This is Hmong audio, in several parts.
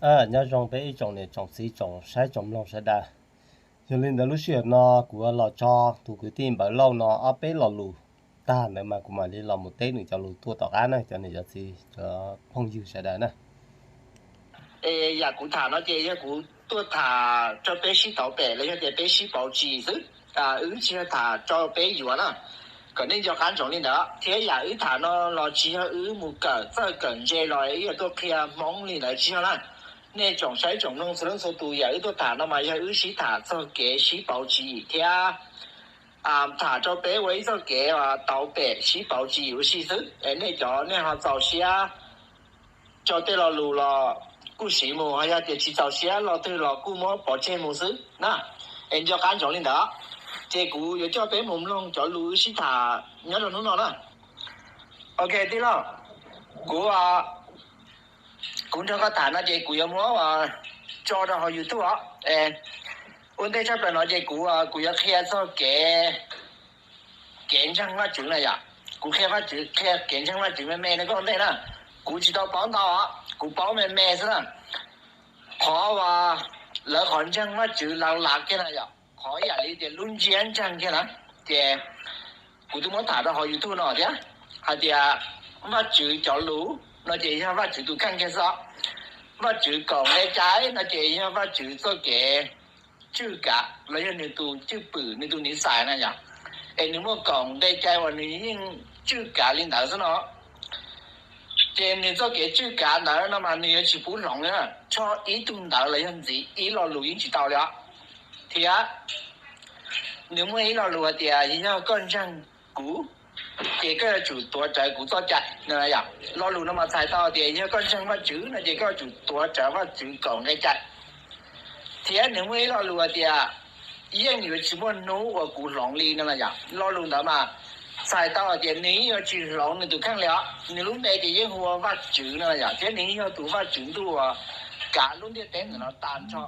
Nyob zoo peb ib tsoom niam tsoom txiv tsoom saib tsoom mloog sawv daws. Yog li ntawd lub sij hawm no kuv los tso tus kwv tij Npawg Lauj no ob peb lo lus tag ntawd mas kuv mam li los mus teb nws cov lus tuaj tom qab na cov niam cov txiv cov phooj ywg sawv daws na. Es yam kuv tham no ces yog kuv tuaj tham rau peb sib tauv pem los yog tias peb sib pauv tsis xwb. Wb tsis yog tham rau peb yuav na, kom nej nco qab ntsoov li ntawd. Thiab yam wb tham no los tsis yog wb mus kawm txawj kawm ntse los wb yuav tuaj qhia Hmoob li ntawd tsis yog na. Nej tsoom saib tsoom mloog txhua leej txhua tus, yam wb tuaj tham no mas yog wb sib tham txog kev sib pauv tswv yim thiab tham rau peb ua ib txoj kev tauv pem sib pauv tswv yim ua si xwb. Es nej cov nej ho txaus siab rau tej lo lus los kuj siv mus, ho yog tias tsis txaus siab lo twg los kuj muab pov tseg mus xwb na. Es nco qab ntsoov li ntawd. Ces kuv yuav coj peb mus mloog cov lus wb sib tham nyob rau hnub no na. Ok tij laug, kuv kuv nrog koj tham no ces kuv yuav muab tso rau hauv YouTube os. Ua ntej tshaj plaws no ces kuv kuv yuav qhia txog kev kev ntseeg Vajtswv na yom. Kuv qhia Vajtswv, qhia kev ntseeg Vajtswv me me rau koj ua ntej na. Kuv tsis tau paub ntau os, kuv paub me me xwb na. Qhov uas lawv qhov ntseeg Vajtswv lav lav kiag na yom, qhov ib yam li tias lub ntsiab ntseeg kiag na, ces kuv twb muab tham rau hauv YouTube no thiab, hais tias Vajtswv cov lus no ces yog Vajtswv tus kheej kiag xwb os. Vajtswv kaum nqe cai no ces yog Vajtswv txoj kev tswj kav los yog nws tus cwj pwm, nws tus niv xais na yom. Es nws muaj kaum nqe cai uas nws yeej tswj kav li ntawd xwb no. Ces nws txoj kev tswj kav ntawd no mas nws yuav tsis pub hloov li na, tsho ib tug ntawv los yog ntxiv ib lo lus yeej tsis tau li os. Thiab nws muaj ib lo lus hais tias yog koj ntseeg kuv, ces koj yuav tsum tuav rawv kuv txoj cai no yom. Lo lus no mas txhais tau tias yog koj ntseeg Vajtswv no ces koj yuav tsum tuav rawv Vajtswv kaum nqe cai. Thiab nws muaj ib lo lus hais tias yeej yuav tsis muaj hnub uas kuv hloov li no yom. Lo lus ntawd mas txhais tau hais tias nws yeej yuav tsis hloov nws tus kheej li os. Nws lub npe ces yeej hu ua Vajtswv no yom, thiab nws yeej yog tus Vajtswv ntuj uas kav lub ntiaj teb ntawm no tag nrho,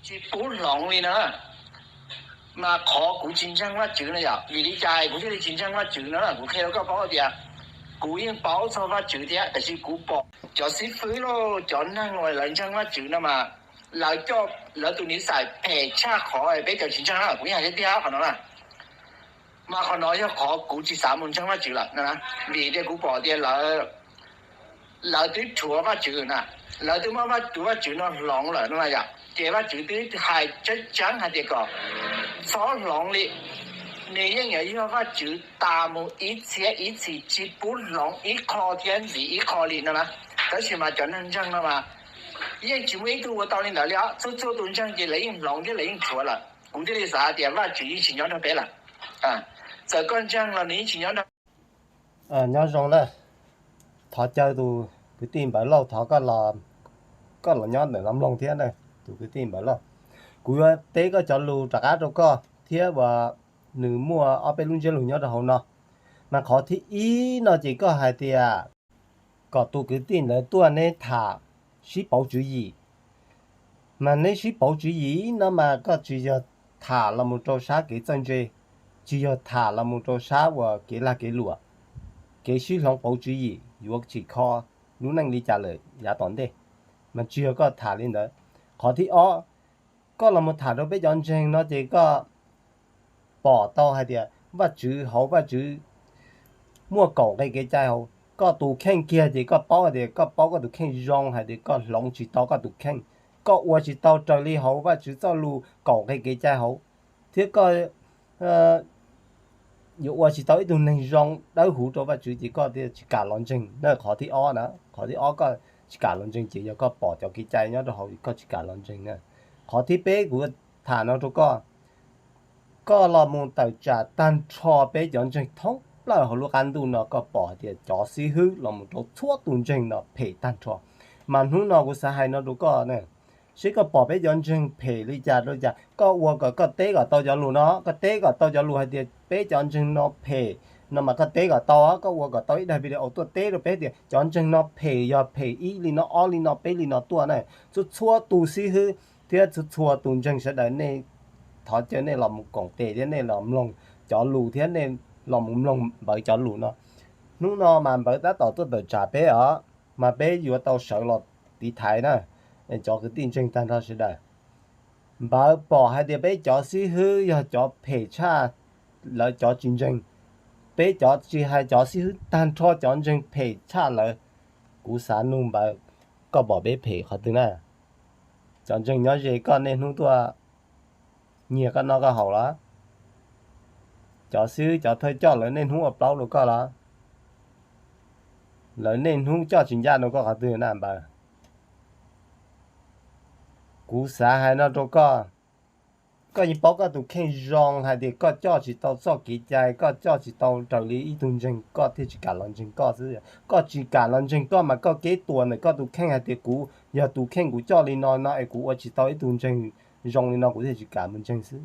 tsis pub hloov li na. Mas qhov kuv tsis ntseeg Vajtswv no yom, vim li cas kuv thiaj li tsis ntseeg Vajtswv no, kuv qhia rau koj paub tias kuv yeej paub txog Vajtswv thiab, tab sis kuv pom cov xib fwb los cov neeg uas lawv ntseeg Vajtswv no mas lawv coj lawv tus niv xais phem tshaj qhov peb cov tsis ntseeg na, kuv yeej hais tiag tiag qhov no na. Mas qhov no yog qhov kuv tsis xav mus ntseeg Vajtswv lawm, vim tias kuv pom tias lawv twb rhuav Vajtswv na, lawv twb muab tus Vajtswv no hloov lawm no yom. Ces Vajtswv twb hais tseeb tseeb hais tias kom txhob hloov li, nws yeej yuav yog Vajtswv tas mus ib txhiab ib txhis tsis pub hloov ib qho thiab ntxiv ib qho li no na. Tab sis mas cov neeg ntseeg no mas yeej tsis muaj ib tug ua tau li ntawd li os. Txhua txhua tus ntseeg ces lawv yeej hloov thiab lawv yeej rhuav lawm. Kuv thiaj li xav tias Vajtswv yeej tsis nyob nrog peb lawm. Txawm koj ntseeg los nws yeej tsis nyob nrog Nyob zoo na, thov caw tus kwv tij Npawg Lauj, thov koj los nyob ntawm no mloog thiab na, tus kwv tij Npawg Lauj. Kuv yuav teb koj cov lus rov qab rau koj thiab uas nws muaj ob peb lub ntsiab lus nyob rau hauv no. Mas qhov thib ib no ces koj hais tias kom tus kwv tij ntawd tuaj neb tham sib pauv tswv yim. Mas neb sib pauv tswv yim no mas koj tsis yog tham los mus rau sab kev txawj ntse, tsis yog tham los mus rau sab uas kev lag kev luam, kev sib hloov pauv tswv yim yuav tsim kho lub neej li cas lawm yav tom ntej. Mas tsis yog koj tham li ntawd. Qhov thib ob, koj los mus tham rau peb cov ntseeg no ces koj pom tau hais tias Vajtswv hauv Vajtswv muaj kaum nqe kev cai hauv. Koj tus kheej kiag ces koj paub hais tias koj paub koj tus kheej zoo hais tias koj hloov tsis tau koj tus kheej, koj ua tsis tau raws li hauv Vajtswv txoj lus kaum nqe kev cai hauv, thiab koj yuav ua tsis tau ib tug neeg zoo dawb huv rau Vajtswv ces koj thiaj tsis kam los ntseeg na. Qhov thib ob na, qhov thib ob koj tsis kam los ntseeg ces yog koj pom cov kev cai nyob rau hauv koj tsis kam los ntseeg na. Qhov thib peb kuv tham no rau koj, koj los mus tawm tsam tag nrho peb cov ntseeg thoob plaws hauv lub qab ntuj no, koj pom hais tias cov xib hwb los mus rau txhua tus ntseeg no phem tag nrho. Mas hnub no kuv xav hais no rau koj na, seb koj pom peb cov ntseeg phem li cas rau li cas, koj ua kom koj teb kom tau cov lus no, koj teb kom tau cov lus hais tias peb cov ntseeg no phem no mas koj teb kom tau, koj ua kom tau ib daim video tuaj teb rau peb tias cov ntseeg no phem, yog phem ib li no ob li no peb li no tuaj na. Txhua txhua tus xib hwb thiab txhua txhua tus ntseeg sawv daws, nej thov caw nej los mus koom tes thiab nej los mloog cov lus thiab nej los mus mloog Npawg cov lus no. Hnub no mas Npawg tab tom tuaj tawm tsam peb os, mas peb yuav tau sawv los tiv thaiv na. Cov kwv tij ntseeg tag nrho sawv daws, npawg pom hais tias peb cov xib hwb yog cov phem tshaj lawv cov tsis ntseeg. Peb cov tsis hais cov xib hwb tag nrho cov ntseeg phem tshaj lawv. Kuv xav nug npawg, koj pom peb phem qhov twg na? Cov ntseeg nyob ze koj niaj hnub tuaj nyiag koj noj koj haus los? Cov xib hwb cov thawj coj lawv niaj hnub ua plaub rau koj los? Lawv niaj hnub coj tsis ncaj rau koj qhov twg na npawg? Kuv xav hais no rau koj, koj yeej paub koj tus kheej zoo hais tias koj coj tsis tau txoj kev cai, koj coj tsis tau raws li ib tug ntseeg, koj thiaj tsis kam los ntseeg koj xwb. Koj tsis kam los ntseeg koj mas koj kev tuam ntawm koj tus kheej hais tias kuv yog tus kheej kuv coj li no no es kuv ua tsis tau ib tug ntseeg zoo li no kuv thiaj tsis kam mus ntseeg xwb.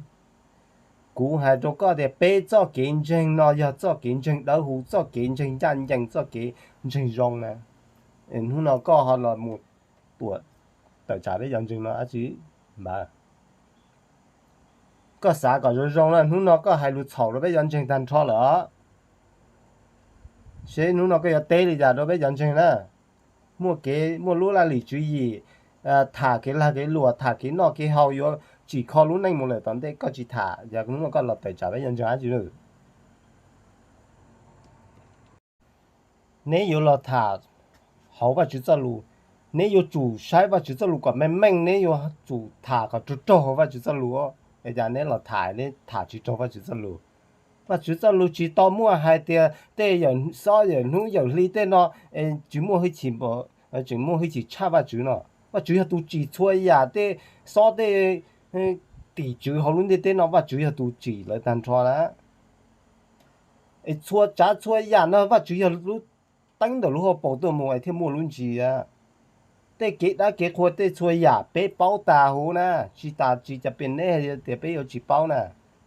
Kuv hais rau koj tias peb txoj kev ntseeg no yog txoj kev ntseeg dawb huv, txoj kev ntseeg ncaj ncees, txoj kev ntseeg zoo na. Hnub no koj ho los mus tuam tawm tsam peb cov ntseeg no dab tsi npawg? Koj xav kom zoo zoo na, hnub no koj hais lus txhaum rau peb cov ntseeg tag nrho lawm os. Seb hnub no koj yuav teb li cas rau peb cov ntseeg na. Muaj kev muaj lub laj lim tswv yim, tham kev lag kev luam, tham kev noj kev haus yuav tsim kho lub neej mus lawm tom ntej koj tsis tham, yog hnub no koj los tawm tsam peb cov ntseeg dab tsi? Neb yuav los tham hauv Vajtswv txoj lus, neb yuav tsum saib Vajtswv txoj lus kom meej meej, neb yuav tsum tham kom raug raug hauv Vajtswv txoj lus. Es cas neb los tham, neb tham tsis raug Vajtswv txoj lus? Vajtswv txoj lus tsis tau muaj hais tias tej yawm xob yawm hnub yawm hli tej no es tsis muaj hwj chim, tseem muaj hwj chim tshaj Vajtswv no. Vajtswv yog tus tsim txhua yam, tej xob tej tim tswv hauv lub ntiaj teb no Vajtswv yog tus tsim lawv tag nrho na. Es txhua tsav txhua yam no Vajtswv yog lub teeb ntawm lub hauv paus tuaj mus es thiaj muaj lub ntsis. Tej kev dab kev qhua tej txhua yam peb paub tag huv na, tsis tas tsis cas pes neb tias peb yuav tsis paub na.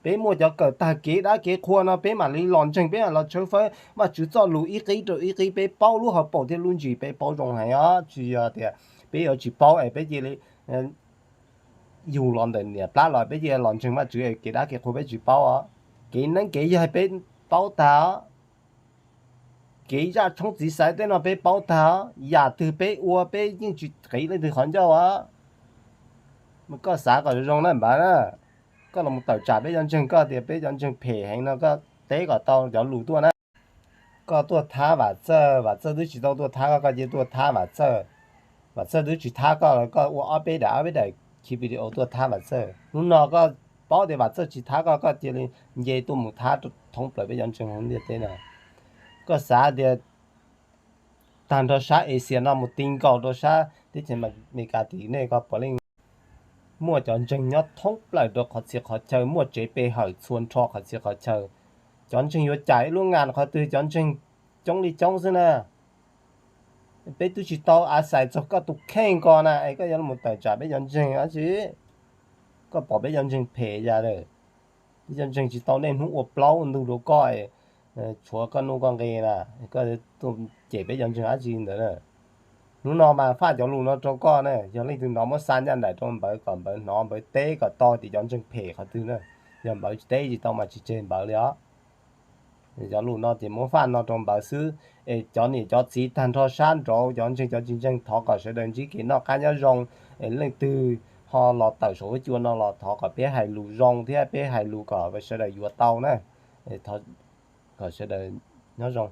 Peb muaj cov kawm tag kev dab kev qhua no peb mam li los ntseeg, peb mam los tshawb fawb Vajtswv txoj lus ib qib rau ib qib, peb paub lub hauv paus thiab lub ntsis peb paub zoo heev os. Tsis yog tias peb yuav tsis paub es peb cia li yug los ntawm niam plab los peb cia li los ntseeg Vajtswv es kev dab kev qhua peb tsis paub os. Kev neeb kev yaig peb paub tag os. Kev zaj tshoob txiv xaiv tej no peb paub tag os. Yam twg peb ua peb yeej tsis qiv leej twg qhov ncauj os. Koj xav kom zoo zoo na npawg na. Koj los tawm tsam peb cov ntseeg, koj tias peb cov ntseeg phem heev no koj teb kom tau cov lus tuaj na. Koj tuaj thab Vam Txawj, Vam Txawj twb tsis tau tuaj thab koj, koj cia tuaj thab Vam Txawj. Vam Txawj twb tsis thab koj los koj ua ob peb daim ob peb daim khi video tuaj thab Vam Txawj. Hnub no koj paub tias Vam Txawj tsis thab koj, koj cia li nce tuaj mus thab thoob plaws peb cov ntseeg hauv ntiaj teb no. Koj xav tias tag nrho sab Asia no mus ti nkaus rau sab teb chaws Amelikas tim nej ko puav leej muaj cov ntseeg nyob thoob plaws rau qhov txhia qhov chaw, muaj tsev pe hawm txhua nrho qhov txhia qhov chaw. Cov ntseeg yuav cais ib lub nas qhov twg cov ntseeg coob li coob xwb na. Peb twb tsis tau a xais txog koj tus kheej ko na es koj yuav los tawm tsam peb cov ntseeg dab tsi? Koj pom peb cov ntseeg phem yam lawm. Peb cov ntseeg tsis tau niaj hnub ua plaub ua ntug rau koj, tshuav koj nuj koj nqi na, koj tuaj cem peb cov ntseeg dab tsi ntawd na. Hnub no mas faj cov lus no rau koj na, yog leej twg hnov muab xa ncaj nraim rau npawg kom npawg hnov npawg teb kom tau tias cov ntseeg phem qhov twg na. Yog npawg teb tsis tau mas tsis tseg npawg li os. Cov lus no ces muab faj no rau npawg xwb. Es cov niam cov txiv tag nrho sab nraud cov ntseeg cov tsis ntseeg thov kom sawv daws ntsib kev noj qab nyob zoo. Es leej twg ho los tawm saum huab cua no los thov kom peb hais lus zoo thiab peb hais lus kom sawv daws yuav tau na. Kom sawv daws nyob zoo.